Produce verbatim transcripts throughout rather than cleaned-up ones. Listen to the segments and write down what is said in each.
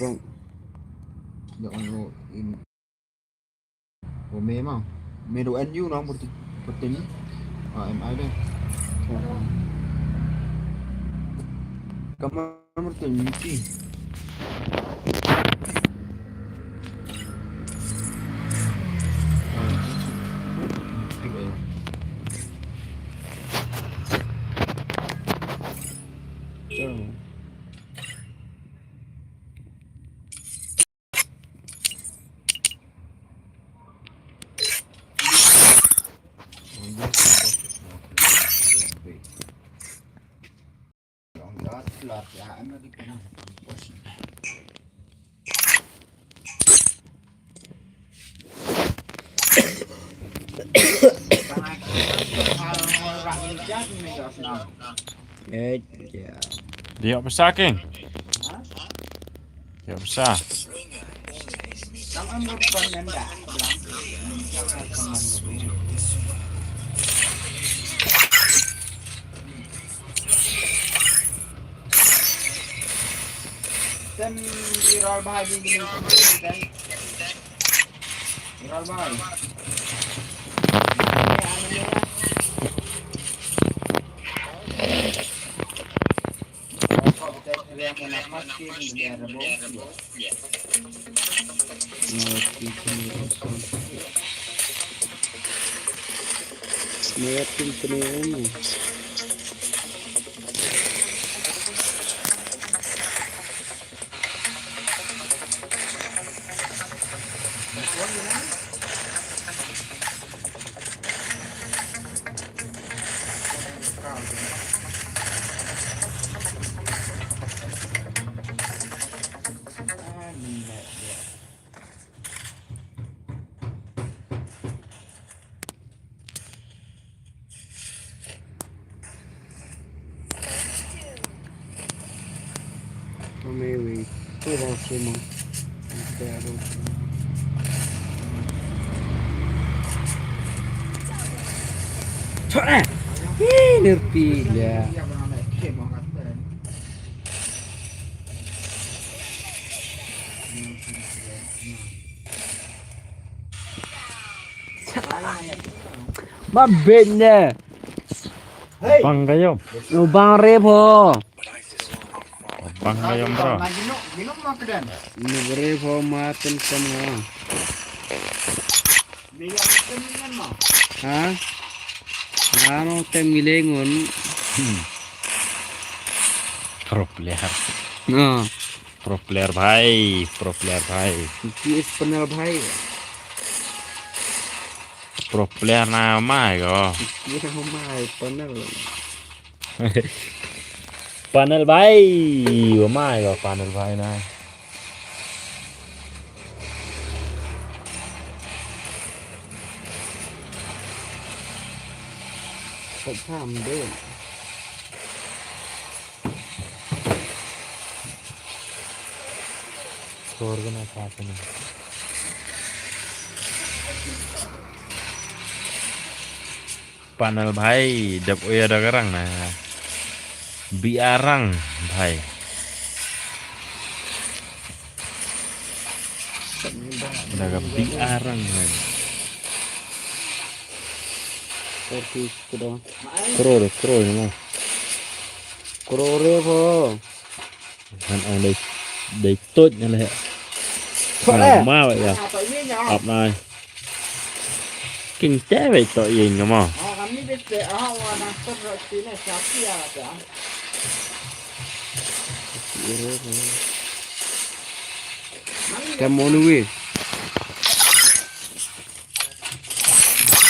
Dong. Dong anu in. Oh, me ma. Me do N U no, berarti, berarti ni. Ah, M I deh. Kamu berarti ni. Eh, ya. Dia besar, King. Dia besar. Tem irol bahagi gini. Irol bahagi. Ih, nerpi dia. Ba bit ne. Bang kayom. Bang re pho. Bang kayom, bro. Ni re pho ma tem tem nga. Ha? Ano tem ngilengun. Pro player. No. Pro player bhai, pro player bhai. P S panel bhai. Pro player na mai ko. P S na mai panel. Panel bhai, mai ko panel bhai na. Sat tham deh. Sor gana sat na. Panel bhai, dep uya da garang na. Biarang bhai. Da ka biarang bhai. Kro, kro ni mo. Kro re pho. Han ong dei, dei tot nya leh. Kore. Ma wei ya. Ap nai. King te wei to yin ka mo. Come on, wei.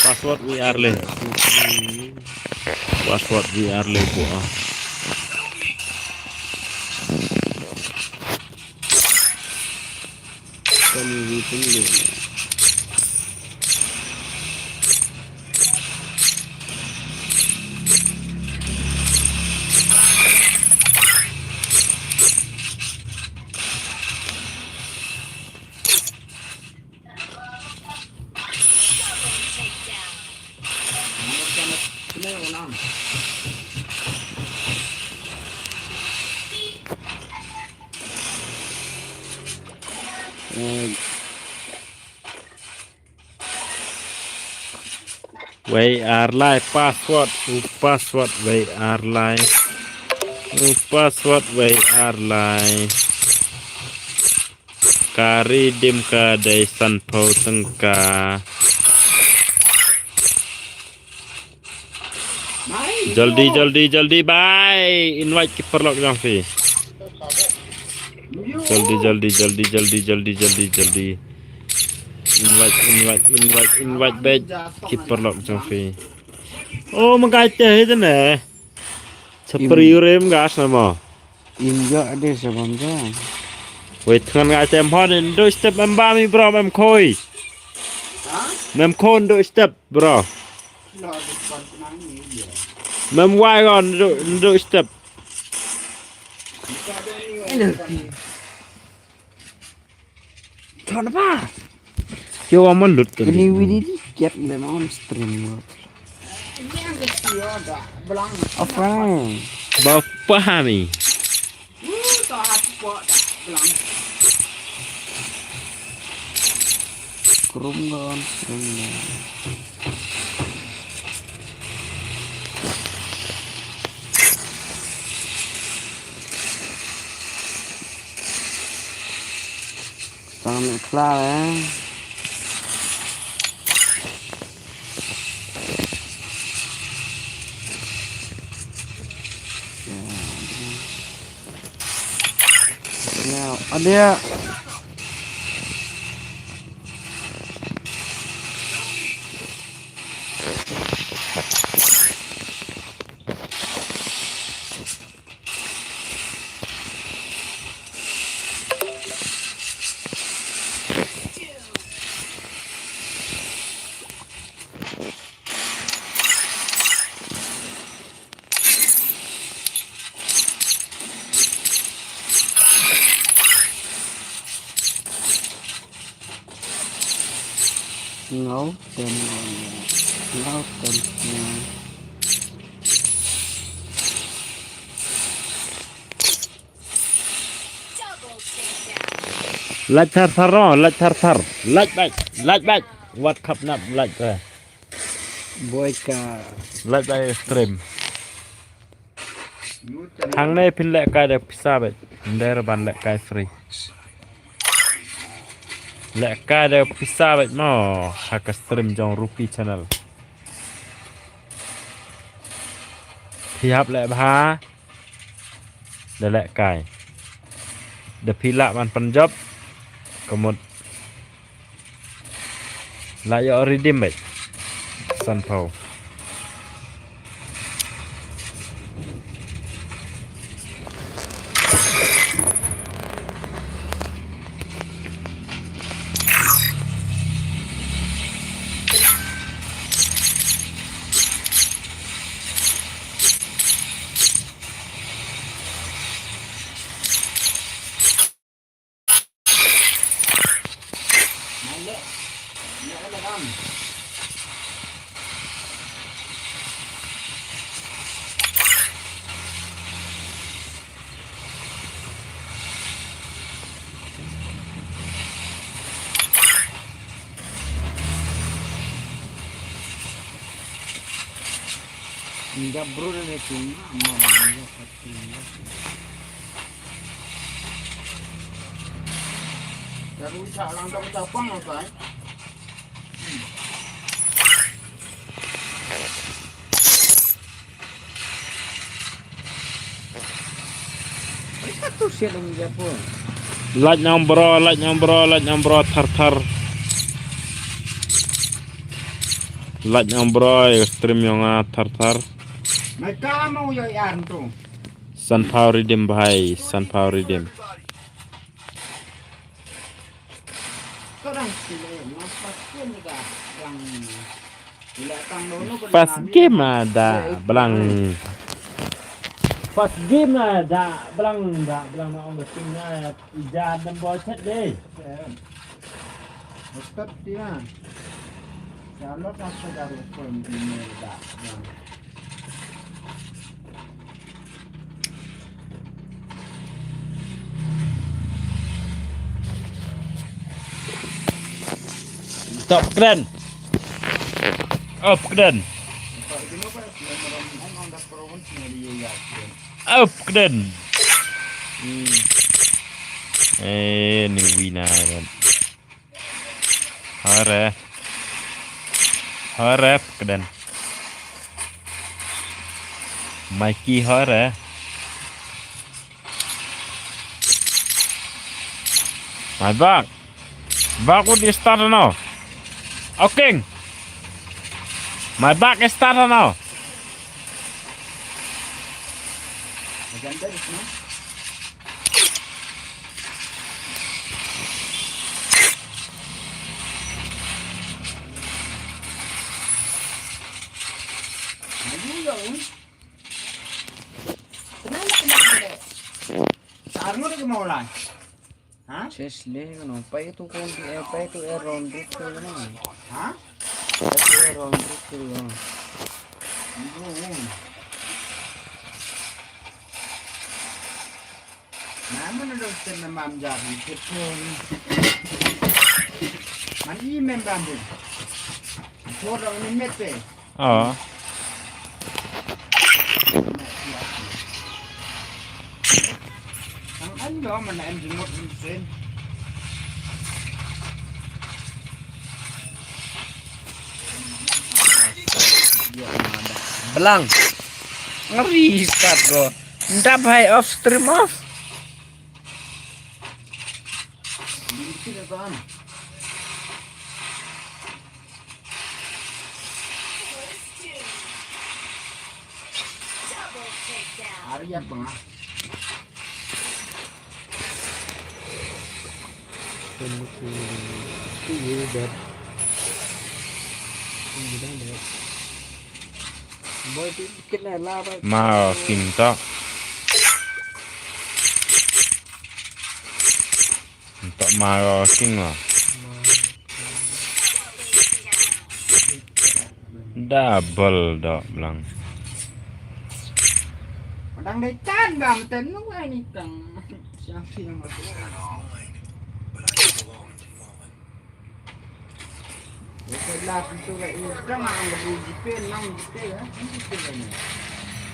Password V R le. Password V R le ko ah. Kami weapon le. Eh, wei ar lai password, u password wei ar lai. U password wei ar lai. Ka redeem ka dei sanphew tyngka. Jaldi, jaldi, jaldi, bhai. Invite ki paralok jong phi. Jaldi, jaldi, jaldi, jaldi, jaldi, jaldi, jaldi. Invite, invite, invite, invite beit ki paralok jong phi. Oh, ma ngai te hi te ne. Chapri urem gas na mo. Im jo ade sa bam jo. Wei thngan ngai te mo ne, ndo step em ba mi bro, em khoi. Mem khon ndo step, bro. Mem wai gon ndo, ndo step. Thon apa? Yo, wa mon lut tu. Ini widi di kiat le mon stream mo. Apa? Ba pahami. Krum gon stream mo. Tang ne kla eh. Ya, ada. Ngau tem, ngau tem, ngau. Lait thar thar ro, lait thar thar. Lait bait, lait bait. Wat khap nap lait bait. Boy ka. Lait bait stream. Hangne phin leh kai da pisa bait. Nder ban leh kai free. Leh kai da pisa bait mo. Ha ka stream jong Rupi Channel. Phi hap leh bha. Da leh kai. Da phi lah ban pynjop. Ka mut. Lah ïoh redeem beit. Sanphew. Inda bro ne kin ma ma ma. Daru sa lang ka ta pang ka. Lait nang bro, lait nang bro, lait nang bro, thar thar. Lait nang bro, stream yong a thar thar. Mai ka mo yo yan tu. Sanphew redeem bhai, sanphew redeem. First game ada blang. First game ada blang, da blang na ong sing na ija dan bocet deh. Stop dia. Kalau tak sedar pun dia dah. Top kren. Up kren. Up kren. Hmm. Eh, ni wina kan. Hore. Hore kren. Mikey hore. My back. Back would start now. Okay. My back is start now. Arngut ke mau lai. Ha? Ses le no, pai tu kon di, eh, pai tu eh, ron rit tu no. Ha? Pai tu eh, ron rit tu no. No. Na mana dong sen na mam jar ni kepon. Man i mem bambu. Por dong ni mete. Aa. Blang. Ngeri start ko. Ndap hai off, stream off. Ari apa? Boy, tu kit na la ba. Ma kim to. Untuk maro king lah. Double dok belang. Padang dai tan bang ten nu ai ni kang. Siang siang. Ito la pintura ito nga ang gabi jipe nang jipe ya. Ang jipe ni.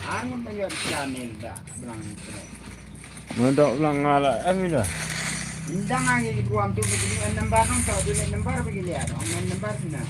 Ang tayo sa nilda belang ito. Mendok lang ngala eh, dah. Endang lagi di buang tu begini, enam barang tak ada enam bar begini ya, enam bar sana.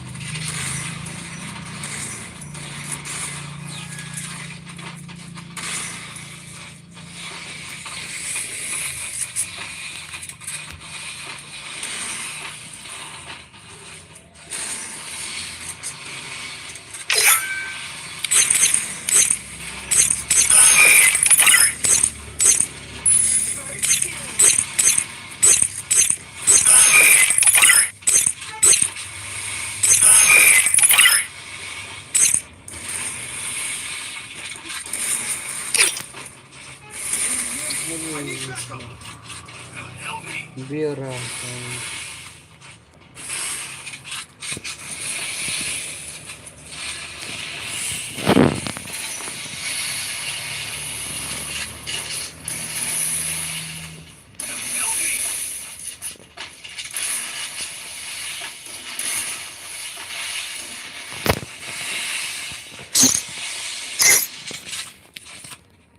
Biar ah.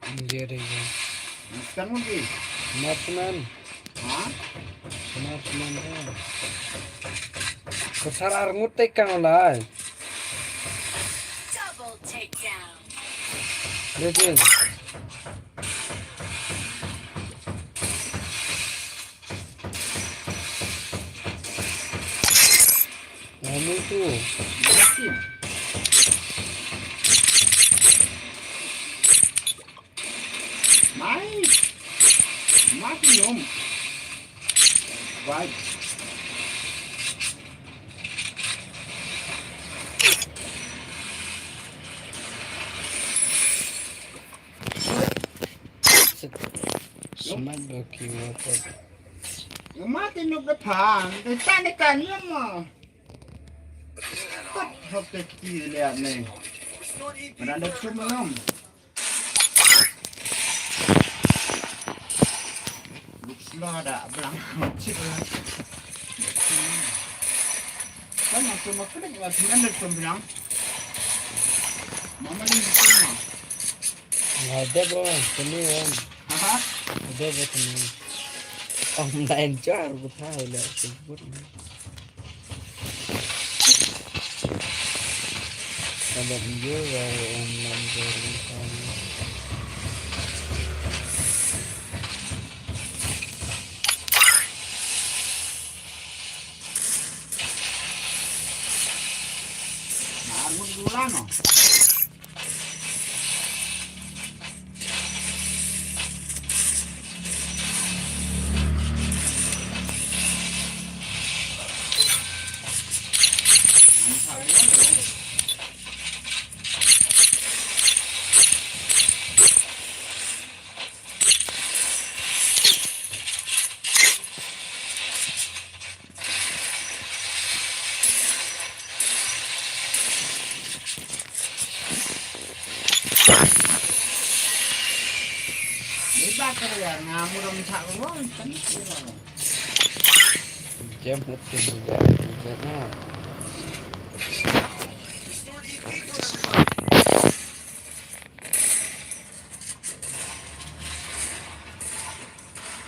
Injury ya. Kan mungkin. Marksman. Ha? Marksman ya. Kesar arngut te kang lai. Double takedown. Listen. Ngomong tu. Mai. Mati nom. Baik. Smart doki wapat. Mati nuk depan. Depan depan ya mo. Hop te ki le ne. Mana da chum nom. Looks la da blang. Nga tu ma kena nga tu nanda tu bilang. Mama ni tu ma. Ada bro, kena kan. Aha. Ada bro kena. Online jar betul lah sebut. Ada video ya online jar.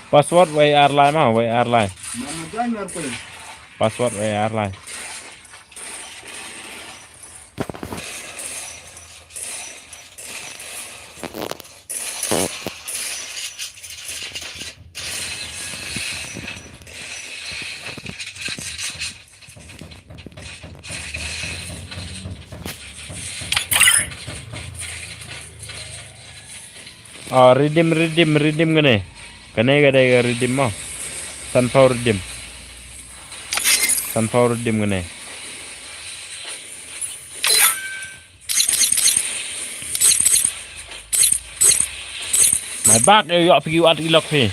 Password wei ar lai ma, wei ar lai. Password wei ar lai. Ah, redeem, redeem, redeem kane. Kane ka dei ka redeem mo. Sanphew redeem. Sanphew redeem kane. Mai bak ïa ïoh phi wat ilok phi.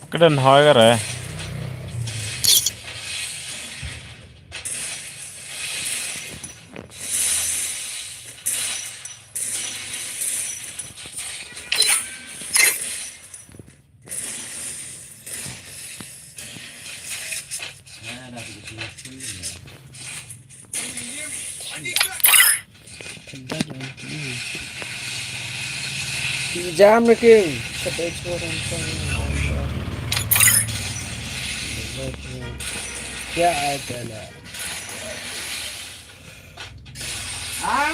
Ka don hoi ka re. Jam na king. Kya aaya pehla? Ah,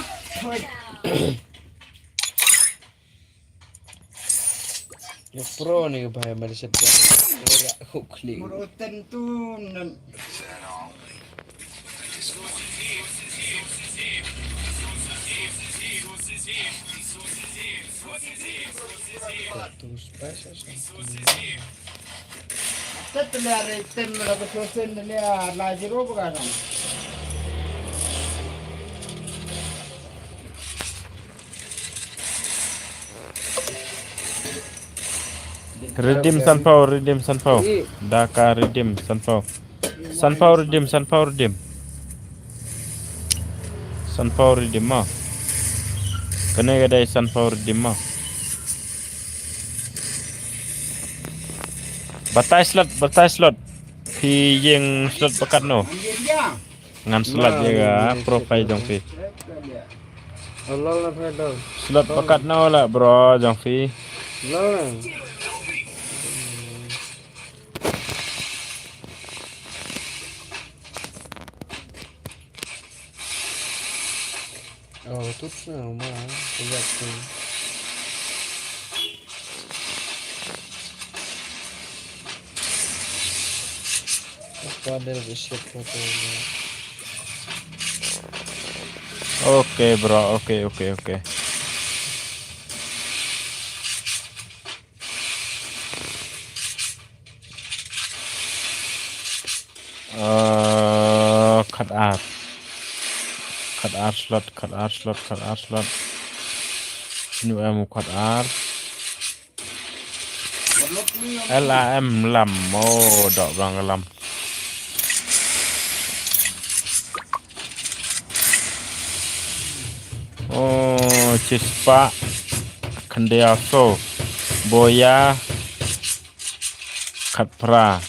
ये प्रो नहीं भाई, मेरे से डर, मेरा हुकली। Mur utan tu nan. Too spicy. Tet le are tem la ko sen le la zero ba ka. Redeem sanphew, redeem sanphew. Da ka redeem sanphew. Sanphew redeem, sanphew redeem. Sanphew redeem ma. Kane ka dei sanphew redeem ma. Batai slot, batai slot. Phi ïeng slot ba katno? Ngan slot ïa ka profile jong phi. Slot ba katno la bro jong phi. Oh, tut na ma, kejap tu. Apa dia bersiap foto ni? Okay, bro. Okay, okay, okay. Uh, khat ar. Khat ar slot, khat ar slot, khat ar slot. Sinu em khat ar. L A M lam. Oh, dok bang lam. Oh, chispah. Khandiaso. Boya. Khatphra.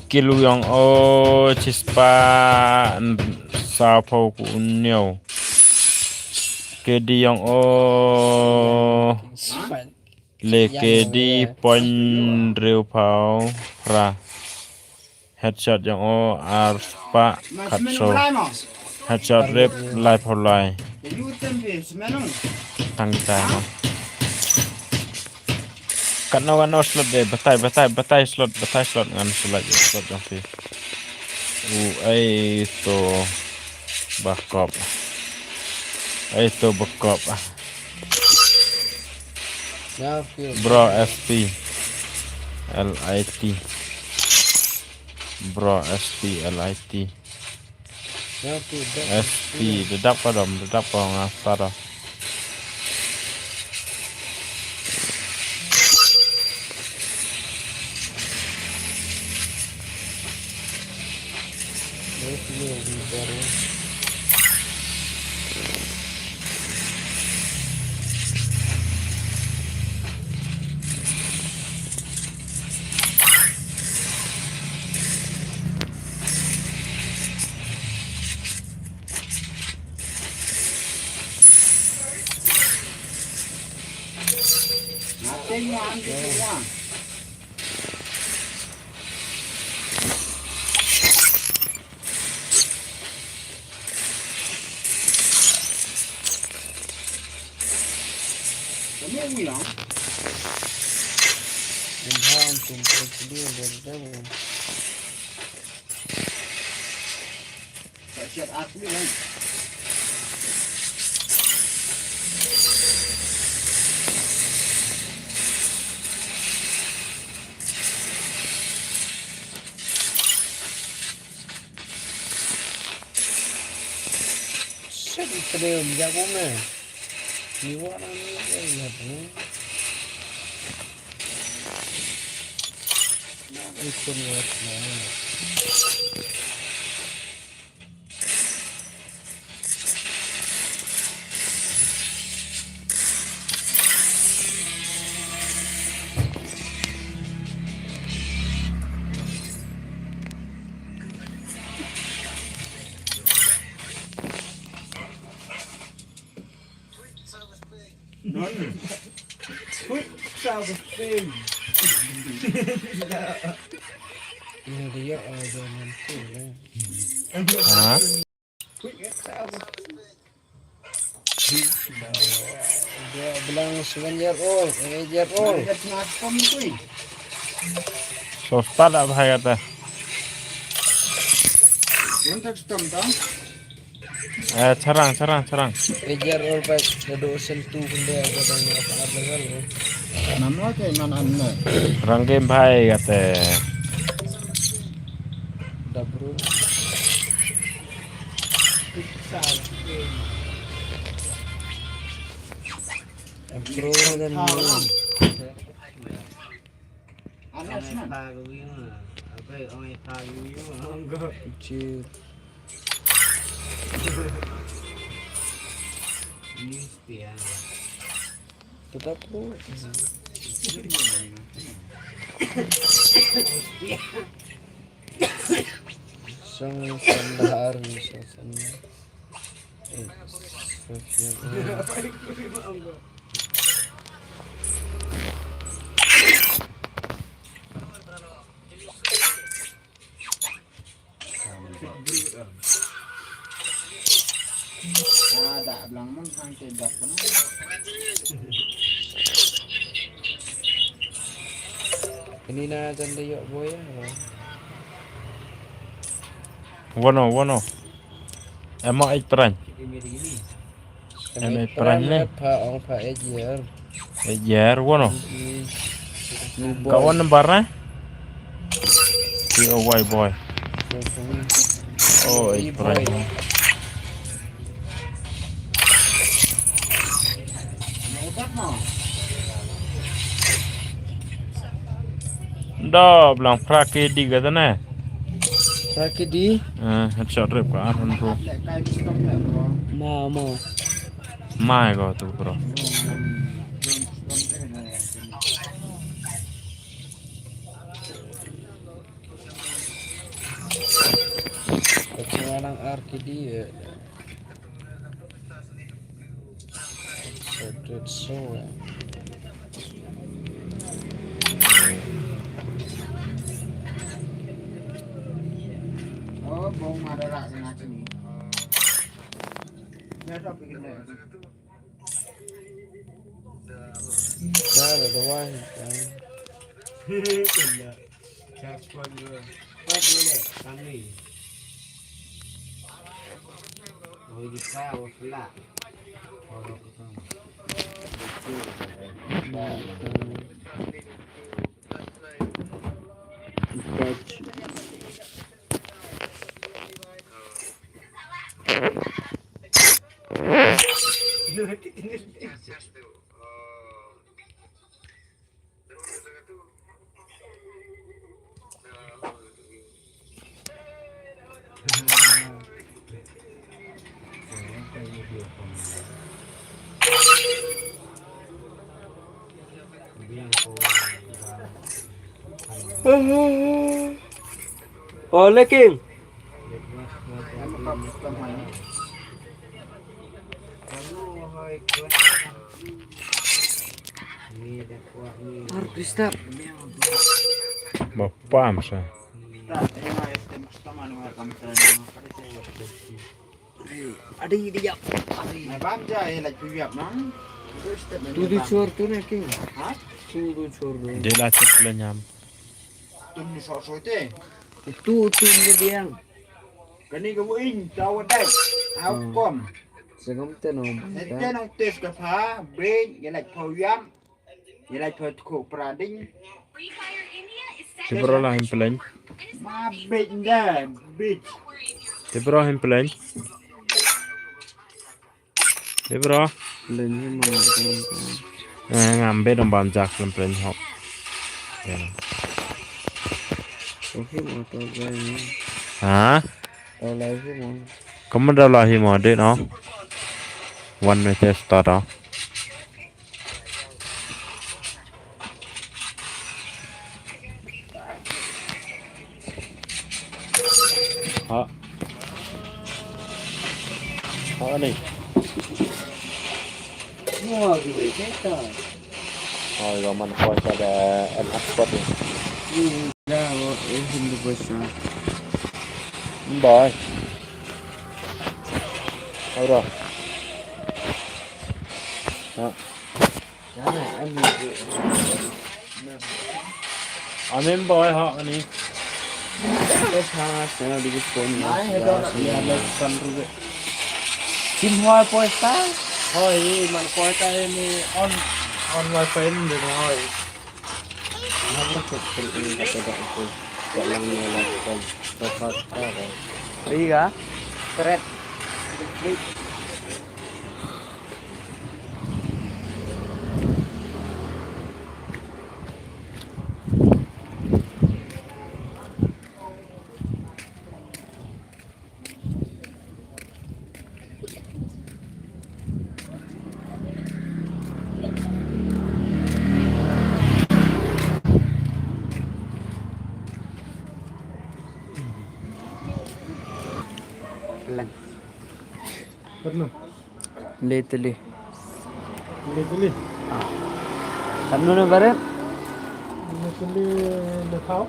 Kilu yong o chispah. Sapho ku unyau. Kedi yong o. Le kedi pon riu pau phra. Headshot yong o ar spah khat so. Headshot rip lai pau lai. Tang tai no. Kat no kat no slot de, batai batai batai slot, batai slot ngan slot slot yong phi. U ai to bakop. Ai to bakop. Bro S P L I T. Bro S P L I T. S P dedap ka dom, dedap ka nga star. Ha? Bilang seven year old, eight year old. Sosta da bhai kata. Eh, charang, charang, charang. Eight year old pa da do sen tu kunde ada banyak apa level. Nama te man anne. Rang game bhai kata. Da bro. Tetap tu. Sang sandar, sang sandar. Eh, sang sandar. Ini na jan da ïoh boy. Wano, wano. Em ej pran. Em ej pran ne. Pha ong pha ej yer. Ej yer, wano. Ka wan number na? T O Y boy. Oh, ej pran. Da blang phra K D ka tane. Phra K D. Eh, headshot rip ka ar hundred. Ma ma. Ma ko tu bro. Ka nang ar K D. Oh, leking. Ar disturb. Ba pam sa. Adi dia. Tu du chor tu ne king. Ha? Tu du chor tu. Dia lah cek le nyam. Tu ni sok sok te. Tu tu ni dia. Kani ka buin tawa dai. Au kom. Sengam te no. Te no tes ka pha, bej, ya lak pha yam. Ya lak pha ko prading. Te bro la hin pleng. Ma bej da, bej. Te bro hin pleng. Te bro. Pleng hi mo. Eh, ngam be dong bam jak lem pleng hok. Ya. Okay mo to guys. Ha? Tawlai hi mo. Kamu dah lah hi mo, dek no. One minute start ah. Ha. Ha ni. Wah, gila kita. Oh, ya man ko sa da an expert ni. Hmm, da, oh, eh, hindi ko sa. Bye. Ora. Ha. Amen boy ha ani. Sim hoi poi ta. Hoi man poi ta ni on on wifi ni hoi. Riga. Kret. Lang. Katno? Le tylli. Le tylli? Ah. Katno ne barit? Le tylli le thaw.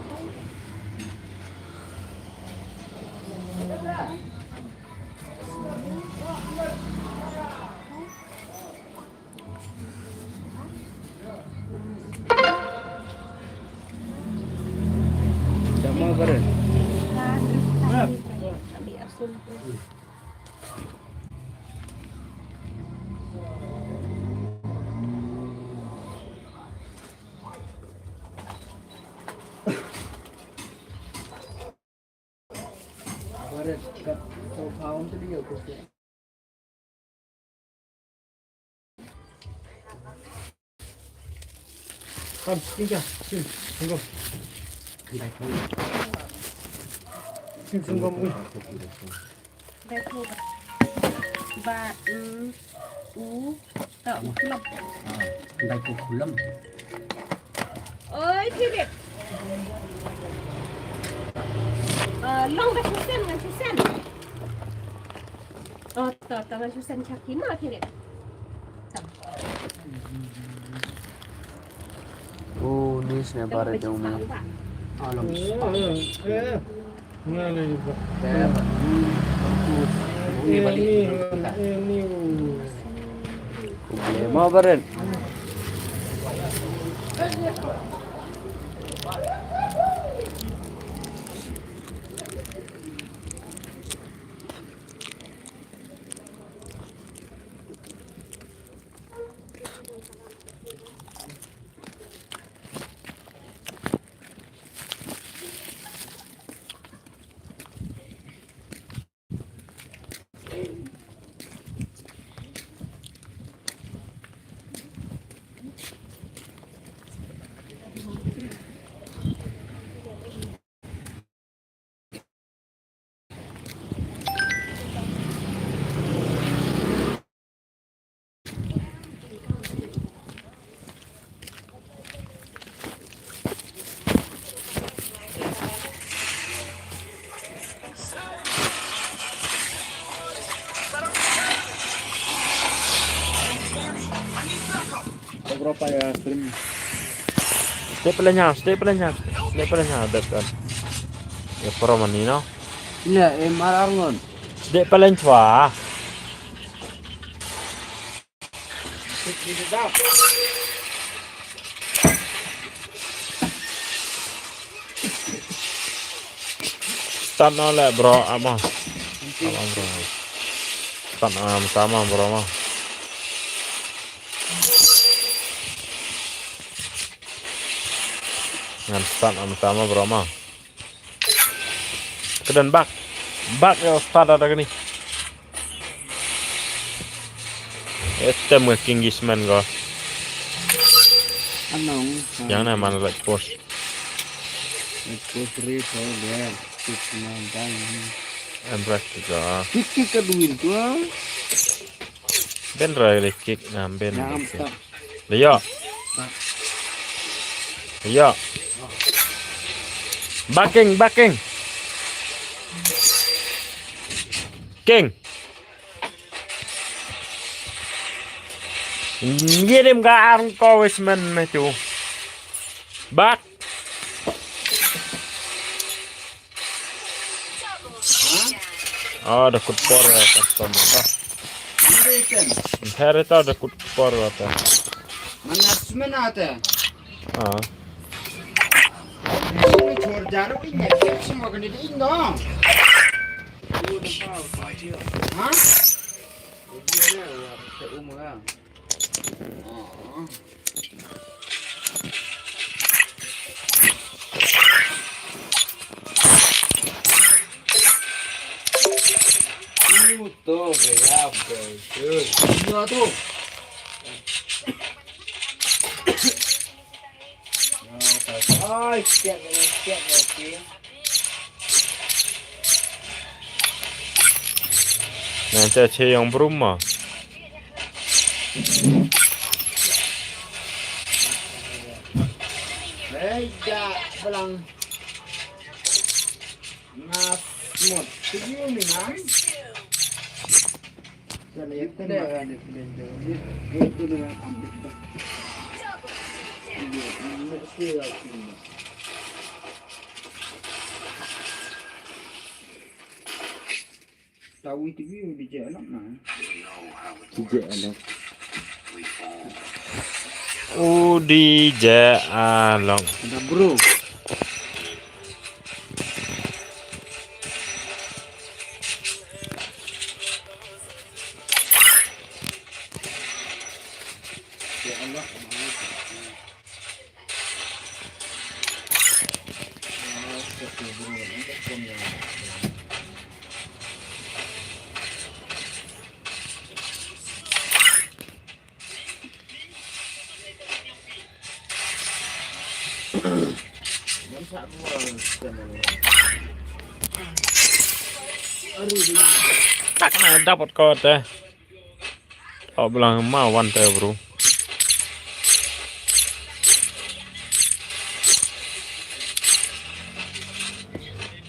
Kam, sini ka, sini, sini. Sini, sini, sini. Ba, mm, u, ta, u, kulam. Ah, ndai ko kulam. Oi, Philip. Ah, long da susen, ngan susen. Oh, to, to, ngan susen chaki ma, Philip. Oh, ni sne bare dong na. Alam. Problema baren. Step lenya, step lenya, step lenya, dekat. Ya, para mani, no? Ina, eh, mar arngon. Step lenya chwa. Start na le, bro, ama. Ama, bro. Start na, ama, bro, ama. Ngan start, ama, ama, bro, ama. Kedan bak. Bak ya start ada kani. Etem ke Kingsman ko. Anong. Yang na man like post. Like post re ko dia. Six nine nine. Em rak juga. Kiki kedua itu. Ben rai le kick nam ben. Nam tak. Leo. Leo. Backing, backing. King. Ngirim ka arng ko wis men me tu. Bak. Ah, da kut por ya, custom apa? Inherit da kut por apa? Mana semena te? Ah. Ini chor jaro ini, semua kena diingat. Hah? Puto, gaya, betul. Dua tu. Ai, siap, siap, siap. Nang cak ceyong berumah. Hei, dah belang. Ngas mut. Tujuh ni, man. Dah lah, ya, tengah. Itu dengan ambil. Iya, ini mesti ya, ini. Tawi tu view di je anak na. Di je anak. Oh, di je anak. Ada bro. Tak na dapat kau te. Oh, bilang ma wan te, bro.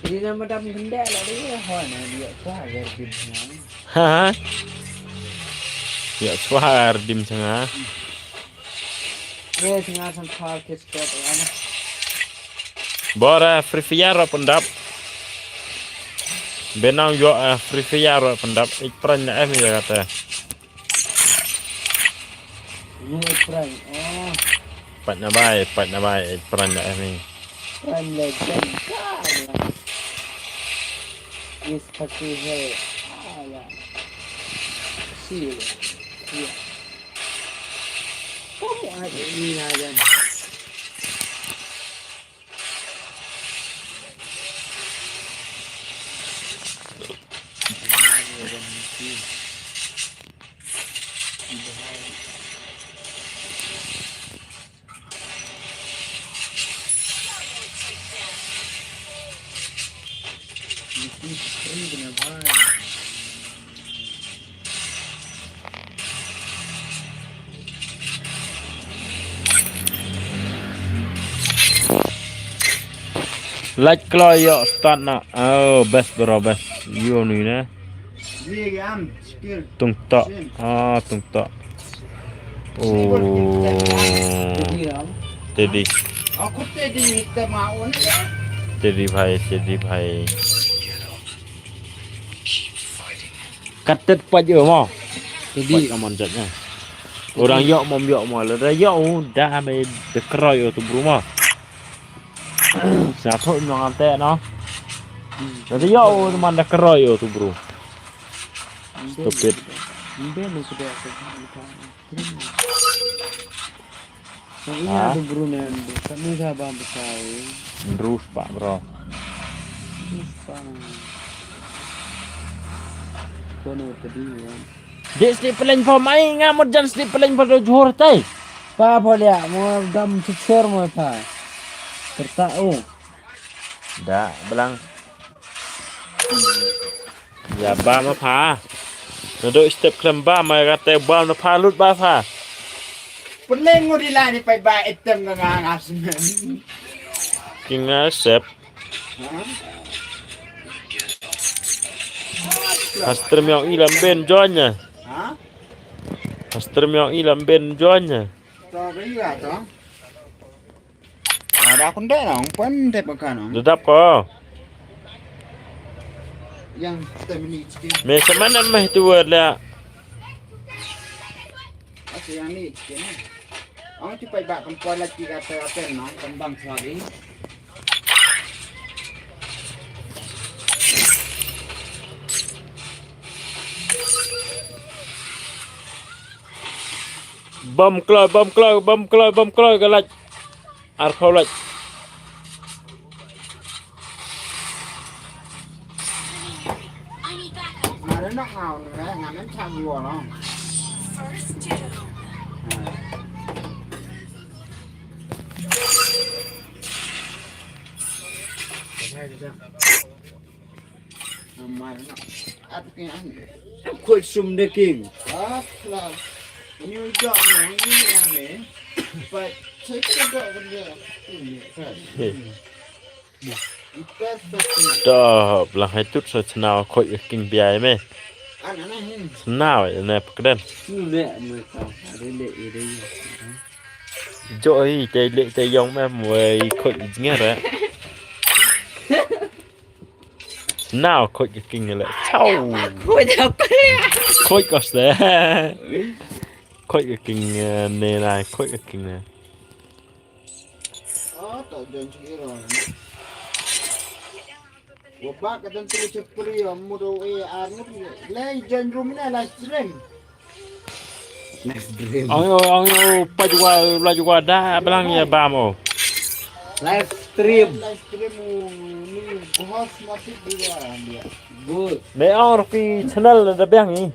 Ini nama dam gendek lah dia. Hoi, na dia kuah agar dim. Ha? Ya, suara dim sanga. Bora Free Fire ro pendap. Benang yo, eh, Free Fire ro pendap. Ik pran na em ya kata. Ini prank. Oh. Pat na bai, pat na bai, eh, pran na em ni. Prank legend. Ka ya. Is pati hai. Ala. Sila. Ya. Kamu ada ni aja. Lait kloi yo start na. Oh, best bro, best. Yo ni na. Tung tok. Ah, tung tok. Oh. Teddy. Teddy bhai, Teddy bhai. Katet pat yo mo. Teddy. Pat kaman jat na. Orang yo mom yo mo. Lada yo dah me de kroi yo tu bro mo. Sa thot nong ante no. Lada yo man de kroi yo tu bro. Stupid. Mbe ni sudah. Yang ini ada bro ni, kami dah bang besar. Terus pak bro. Terus pak. Kono tadi ya. Dek stik peleng pa mai nga mut jan stik peleng pa do johor tai. Pa boleh mo dam cucur mo pa. Tertak oh. Da belang. Ya ba ma pha. Nadok step klem ba ma kata ba na pha lut ba pha. Peneng ngudi la ni pai ba item nga nga semen. King nga sep. Pastor miau ilam ben jonya. Ha? Pastor miau ilam ben jonya. To ga ila to. Ada aku ndek nong, pun ndek baka nong. Dedap ko. Yang kita beli sikit. Me semanam meh tu la. Asyik yang ni sikit ni. Ang tu pai bak kempal lagi kata kata nong, kembang sehari. Bam kloi, bam kloi, bam kloi, bam kloi ka lait. Arphaw lait. Khoi sum de king. At la. New York na ni na me. But take the dog in there. Stop, lang hai tut sa chnaw khoi king biai me. Ana na hin. Chnaw ne pakden. Tu ne me ka. Are le ire. Jo hi te le te yong me mo khoi jngar. Now khoi ka king le. Chau. Khoi ka king. Khoi ka king, eh, ne na khoi ka king ne. Oh, to jon chi ro. Wo ba ka dan tu che pri yo mu do e ar mu le jon room ne live stream. Next dream. Ang yo, ang yo, pa jua, la jua da belang ya bamo. Live. Stream. Good. Me ong Rocky Channel da biang ni.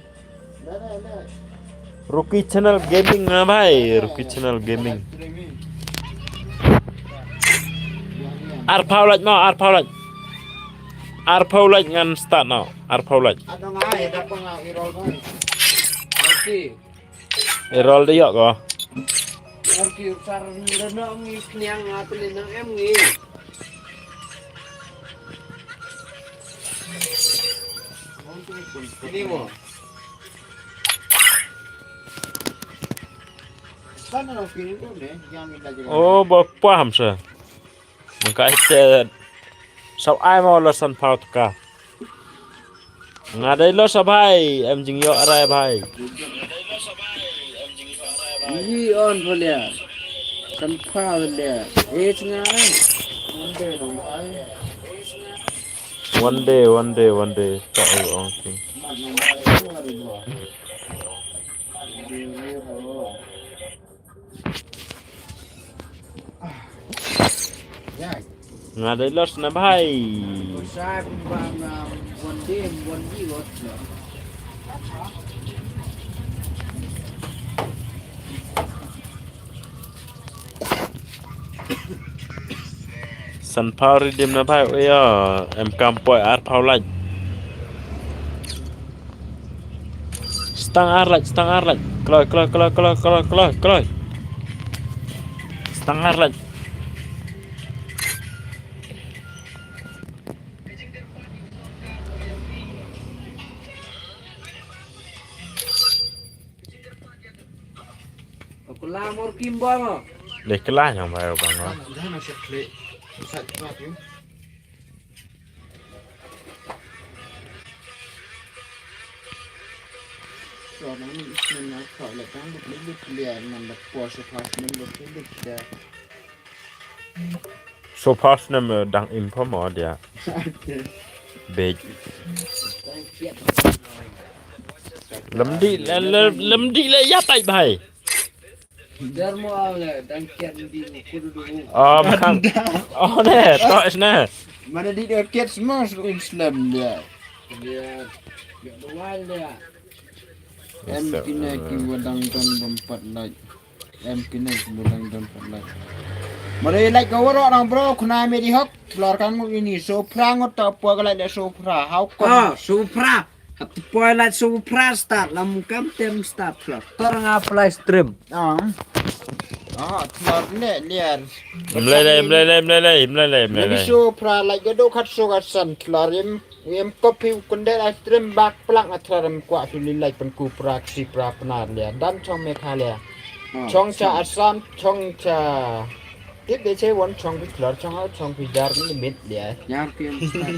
Rocky Channel Gaming na bhai, Rocky Channel Gaming. Arphaw lait mo, arphaw lait. Arphaw lait ngan start no, arphaw lait. Ada ngai, ada panga irol ngai. Oke. Erol de yok ko. Oke, sar rena ngi kniang atli nang em ngi. Ini mo. Sana lo kini tu ne, yang kita jaga. Oh, ba paham sa. Maka ite sab ai mo la san pau taka. Nga dei lo sa bhai, em jing yo arai bhai. Yi on phalia. San pau lia. Eh, tengah eh. One day, one day, one day. Tak ada orang tu. Nga dei los na bhai. San pau redeem na bhai, oya, em kam poi ar pau lait. Stang ar lait, stang ar lait. Kloi, kloi, kloi, kloi, kloi, kloi, kloi. Stang ar lait. Aku lamor kimbang. Dei kela nyang bai bang. Dah nak sekali. Sat tu. So fast na me dang info mo dia. Bej. Lemdi le lemdi le ya tai bhai. Dar mo aw le dang kiat di kudu du. Oh, bang. Oh ne, to is ne. Mana di dia kiat semua seru Islam dia. Dia dia wal dia. Em kine ki wadang don bempat lait. Em kine ki wadang don pat lait. Mare lait ka warok nang bro khna me di hok. Lor kan ngut ini sopra ngut ta pua ka lait le sopra. Hau ko. Ah, sopra. Hap tu poi lait su pra start lam kam tem start flot. Tor nga play stream. Ah. Ah, tlor ne liar. Mlele mlele mlele mlele mlele. Su pra lait ga do khat su ga san tlor im im copy kunde la stream bak plak na tlor im kwa su li lait pen ku pra ksi pra pnar liar. Dan chong Meghalaya. Chong cha Assam, chong cha. Tip de che won chong pi klor chong au chong pi jar ni mit de. Jar pi em start.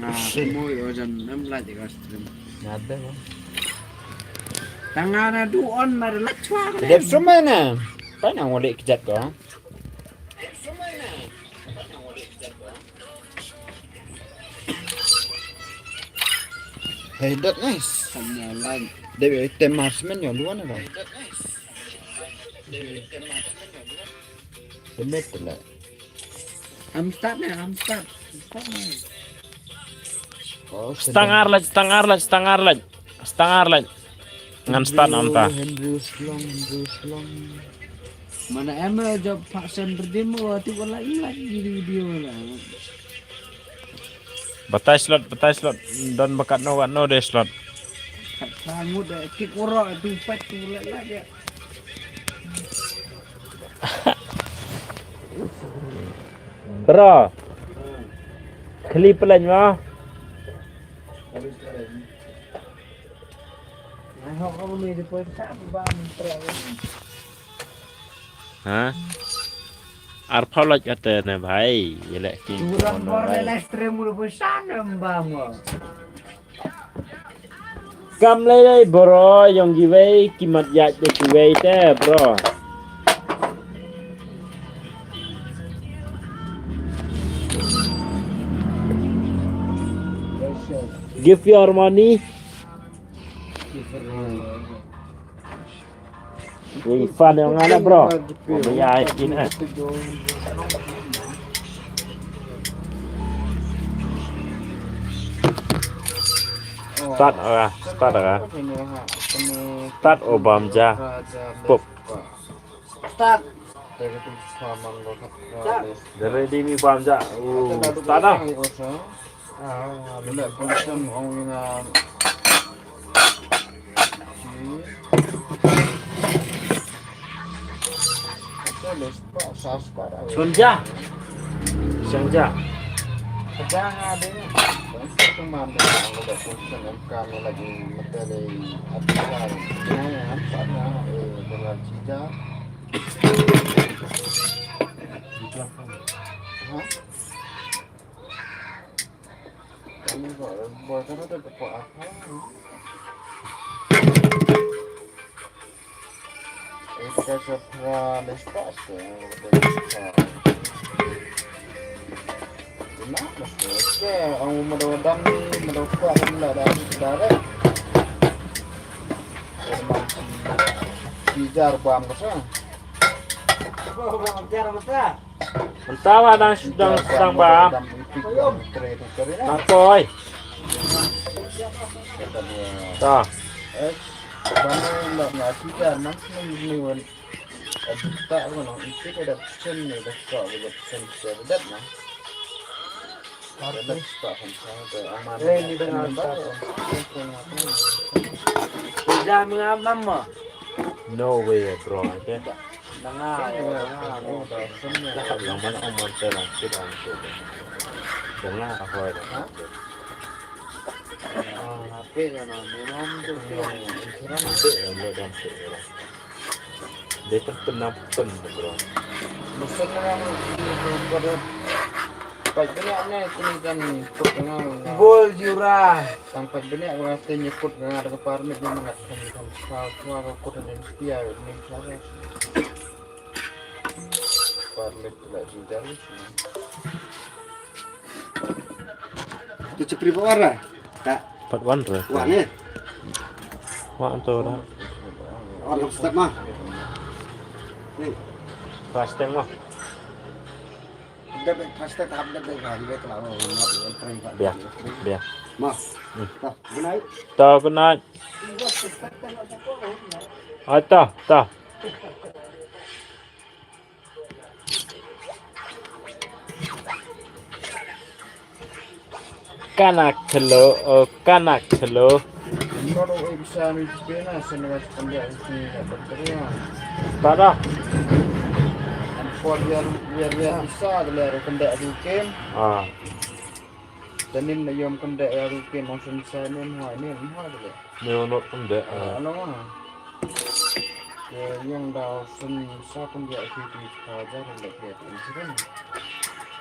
Nga mui o jan em la de gas trim. Nga de won. Tanga na du on na de lak chwa. De sumai na. Pai na ngole kjat ko. Hey, that nice. Sama lain. De te marsmen yo luan na. Benet la. Am start na, am start. Am start na. Oh, stang ar lait, stang ar lait, stang ar lait. Stang ar lait. Ngan start nam ta. Henry Slong, Henry Slong. Mana em job Pak Sam berdemo waktu ko lagi lagi di video lah. Batai slot, batai slot. Don bakat no, kat no de slot. Kat sangut de kik urok tu pat tu lek lek ya. Bro. Kli pelan ma. Ha? Arphaw lait kata ne bhai, ye leh ki. Turan bor le live stream lu pesan em bang. Kam lei lei bro, yong giveaway ki mat yat de giveaway te bro. Give your money. Wei fan yang ngana bro. Ba ya kin eh. Start, ah, start, ah. Start, oh, bam ja. Pop. Start. Start. Dah ready mi bam ja. Oh, start dah. Ah, boleh pun ong nga. Sun ja. Sun ja. Ka ja nga dei. Kong sa tu man dei, ang da kong sa em ka me lagi mete dei ati ka. Nga nga sa nga, eh, dengan ci ja. Ha? Kani ko, boy, kani ko, ko apa? Esta se pra despacio, despacio. Ina, mesti ke, ang mado dam ni, mado kuat ni lah dah, dah, dah. Memang si, si jar bam ke sana. Bam jar mata. Mynta ba dang, dang, dang ba. Dang poi. Ta. No way, bro. Okay. Dah hap lang man ong man te lang sit on sit. Dah nga hoi dah. Ha? Ah, hape ka na minum tu. Hape ka na dam sit dah. Dia tak pernah pun bro. Masa ka na pada pat bniah ne kini kan put nga. Bol jura. Tang pat bniah nga te nyekut nga da ka permit ni mangat kan kan sa sa ka kut ni pia ni sa. Permit la jidar. Tu chipri bawar lah. Tak. Pat wan re. Wan ni. Wan tu dah. Wan step mah. Ni. Fasting mah. Dah baik, pasti tahap dah baik, hari baik lah, mau, mau, mau, mau, mau. Biar, biar. Mah. Hmm. Dah, good night. Tah, good night. Ah, tah, tah. Kanak hello, oh, kanak hello. Nod o e bisa mi pena sen wa sekali ang sini dapat terima. Tada. An por biar, biar, biar bisa, biar kende rukin. Ah. Tanin na yom kende rukin, langsung bisa nin, ha, nin, ha, dile. Neo not pun deh. Ah, ano nga. Ke yang da sen sa pun dia ki di ka ja pun deh dia pun sering.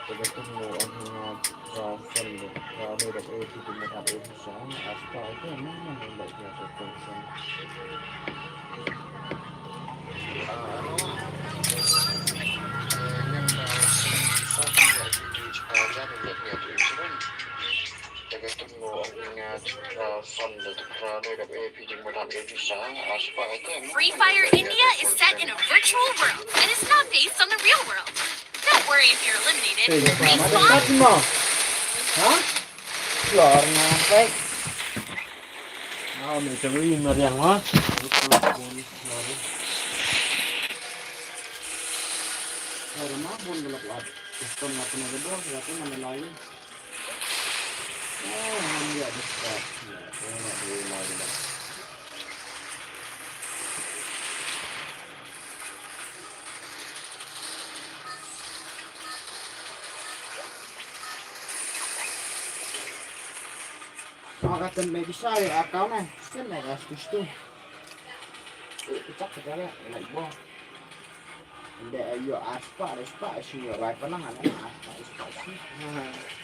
Tega tu mo ang nga da sen da ka ne da e ki di mo da e sa asta itu memang yang da dia tu sen. Ah, ano nga. Ke yang da sen sa pun dia ki di ka ja pun deh dia pun sering. Free Fire India is set in a virtual world that is not based on the real world. Don't worry if you're eliminated. Respawn. Ha? Keluar nafas. Ah, ni cakap ini meriang ah. Ada mah pun gelap-gelap. Sistem apa nak gedor, siapa mana lain? Maka ten may bisa ya account eh. Sen na gas gusto. Itak ka kaya, like bo. Hindi, ayo, aspa, aspa, siya, right pa lang, ano, aspa, aspa, aspa.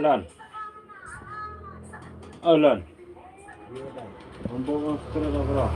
Lan. Oh, Lan. Mambo ang sekere da bro.